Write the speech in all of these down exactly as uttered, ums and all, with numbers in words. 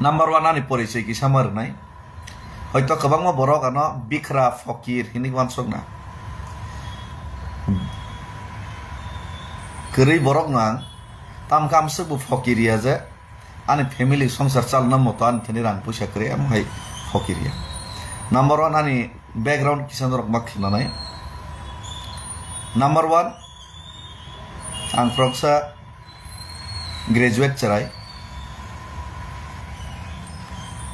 Number one ani porichoi kisa ma rwnai. Hoito kwbangma borok ano bikra, fokir hinwi uansukna. Kwrwi borokno ang tamkhe amsukbo fokir ya je ani family songsar chalna moto ani thani rang puisa kwrwi, amo hai fokir ya. Number one ani background kisa norok ma khnanai. Number one, ang khoroksa graduate chwrai.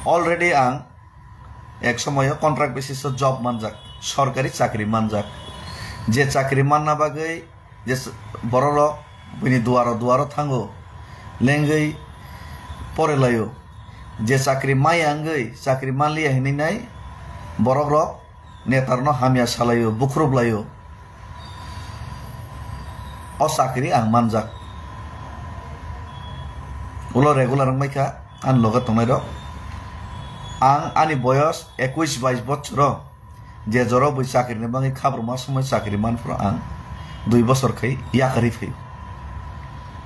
Already ang ek somoyo contract basis o job manjak, sorkari chakri manjak. Je chakri manna bagwi je s-, borok rok bini duaro duaro thango, lengwi pore laio. Je chakri maya wngwi chakri manliya hinwi nai borok rok netarno hamya salaio, bukhrup laio. O chakri ang manjak. Ulo regular wngbai kha, ani loge tongnai rok. Ang ani boyos ekush bais bochor o je jora bui chakri ni bagwi khabruma somoi chakri man phuru ang dui bochor khai yakarwi phaio.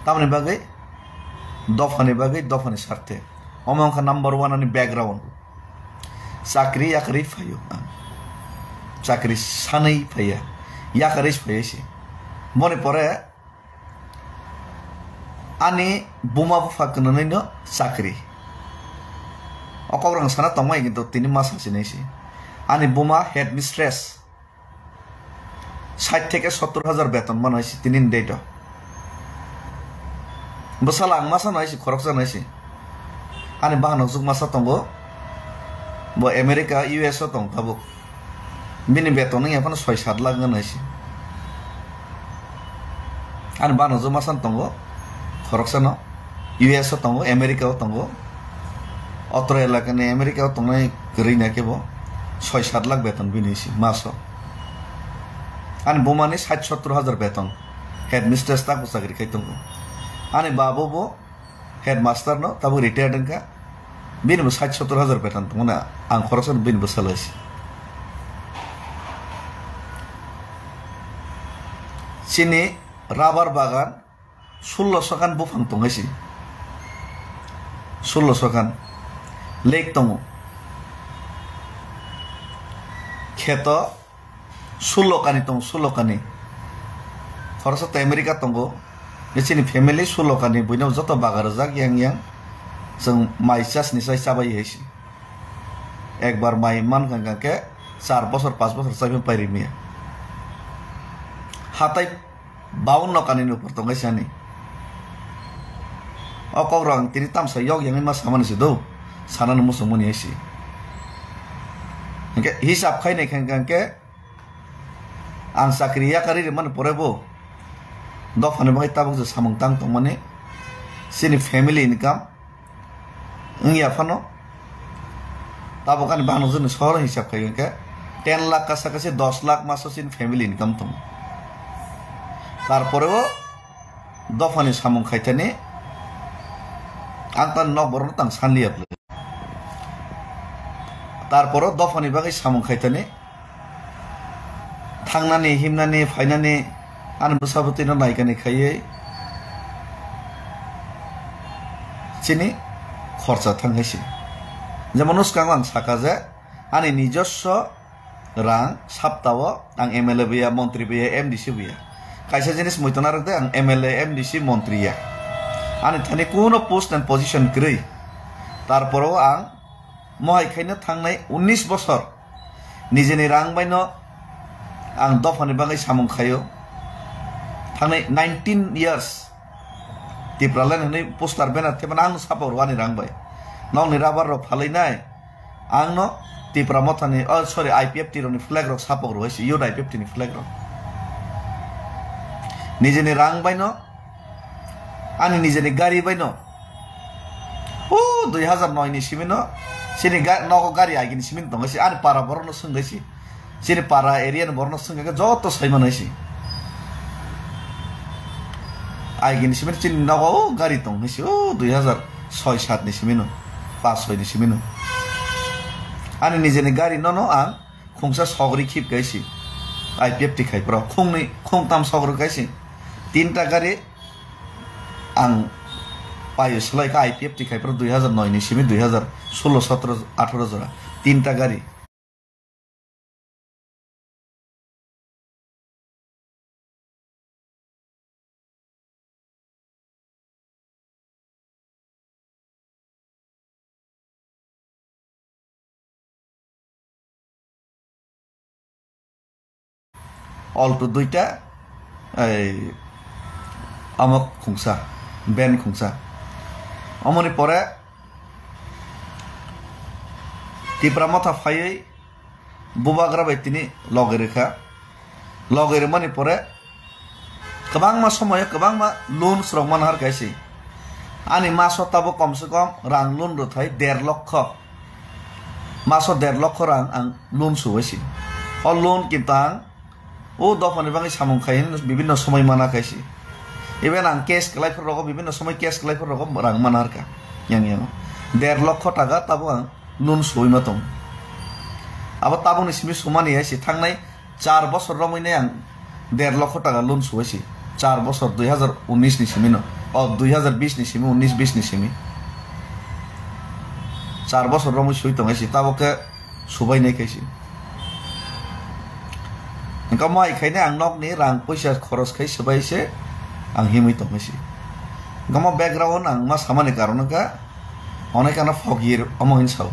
Tamoni bagwi dophani bagwi, dophani sarthe. Omo wngkha number one ani background. Chakri yakarwi phaio ang. Chakri sanwi phaiya. Yakarwi phaiya se. Boni pore ani buma bupha kwnanwi no chakri. O kok rang sana tongmai kintu tini ma sasinai se. Ani buma headmistress. Sait theke sottor hajar beton mano hai se tini ni date o. Bwsala ang masa no hai se, khoroksa no hai se. Ani bahan hokjak masa tongo. Bo America, U S o tong tabuk. Bini beton wngya phano soi sat lakh wngya hai se. Ani bahan hokjak masa tongo. Khoroksa no. U S o tongo, America o tongo. Otro elakani America o tongnai kwrwi na khe bo soi sat lakh beton bini si maso. Ani bumani sait sottor hajar beton. Headmistress tako chakri khai tongo. Ani babo bo headmaster no tabuk retired wngkha. Bini bo sait sottor hajar beton tongo na, ang khoroksa no bini bwsala si. Chini rubber bagan sullo sokan buphang tong hai se. Sullo sokan. Lake tongo. Kheto sullo kani tongo, sullo kani. Khoroksa to America tongo. Bini family sullo kani, buino joto baga rwjak yang yang. Chwng mai chasni sai chabai hai se. Ekbar mai mankha hwnkhe char bosor, panch bosor chaimani pai rimya. Hatai baunno kanini upor tongwi sani. O kokrok ang tini tamsa yok yangwi ma samani se do, sanani muchungmani hai se. Hwnkhe hisab khainai khe hwnkhe ang chakri yakarwi rwmani pore bo dophani bagwi tabuk je samung tang tongmani, chini family income wngya phano, tabuk ani bangno joni sohor hisab khai hwnkhe ten lakh kasa kasi dos lakh maso chini family income tongo. Tarpore o dophani samung khaithani ang tani nok borokno tang sanliya bwle. Tarpore o dophani bagwi samung khaithani thangnani, himnani, phainani, ani bwsabwtwino naikani khaiwi chini khorcha thang hai se. Jemon, swkang ang saka je, ani nijoswo rang saptao ang M L A bo ya, montri bo ya, M D C bo ya. Kaisa jinis muitu narwk de, ang M L A, M D C, montri ya. Ani thani kuno post and position kwrwi. Tarpore o ang mohai khaino thangnai unnish bosor nijeni rang baino ang dophani bagwi samung khaio. Thangnai nineteen years Tipraland hwnwi poster banner thepana ang sapok rwani rang bai. Nokni rubber rok phalwi nai. Ang no Tipra Mothani, oh, sorry, I P F T rokni flag rok sapok rwai se, youth I P F T ni flag rok. Nijeni rang baino, ani nijeni gari baino. O dui hazar noi ni simi no, chini ga-, nogo gari agini simi tongo se, ani para borok no swngwi se. Chini para area ni borok no swngwi khe joto sai manai se. Agini simi chini nogo o gari tong se, o dui hazar soi sat ni simi no, pas soi ni simi no. Ani nijeni gari no no ang khungsa sogri khip kai se. I P F T khai pro khungni khungtam sogri kai se. Tinta gari ang paio swlai kha I P F T khai phuru dui hazar noi ni simi dui hazar solo sotro atharo jora tinta gari. Alto duita, ei, amo khungsa, van khungsa. Omoni pore Tipra Motha phaiwi bubagra bai tini logi rwkha. Logi rwmani pore kwbangma somoyo kwbangma loan rok manharkha se. Ani maso tabuk komse kom rang loan rwthai der lokho. Maso der lokho rang ang loan suwai se. O loan kinto ang o dophani bagwi samung khai hwnwi bibinno somoi mana khai se. Even ang cash kwlai phuru rogo, bibinno somoi cash kwlai phuru rogo rang manharkha. Yang yang der lokho taka tabuk ang loan suwima tong. Abo tabukni simi sumani hai se thangnai char bosor romwi nai ang der lokho taka loan suwai se. Char bosor dui hazar unis ni simi no. O dui hazar bis ni simi, unis bis ni simi. Char bosor romwi sui tong hai se, tabuk khe subai nai khai se. Engka mo ai khai nai ang nokni rang puisa khoros khai swbai se ang himwi tong hai se. Engka mo background ang ma samani karon wngkha onek ano fogir omo hin sao.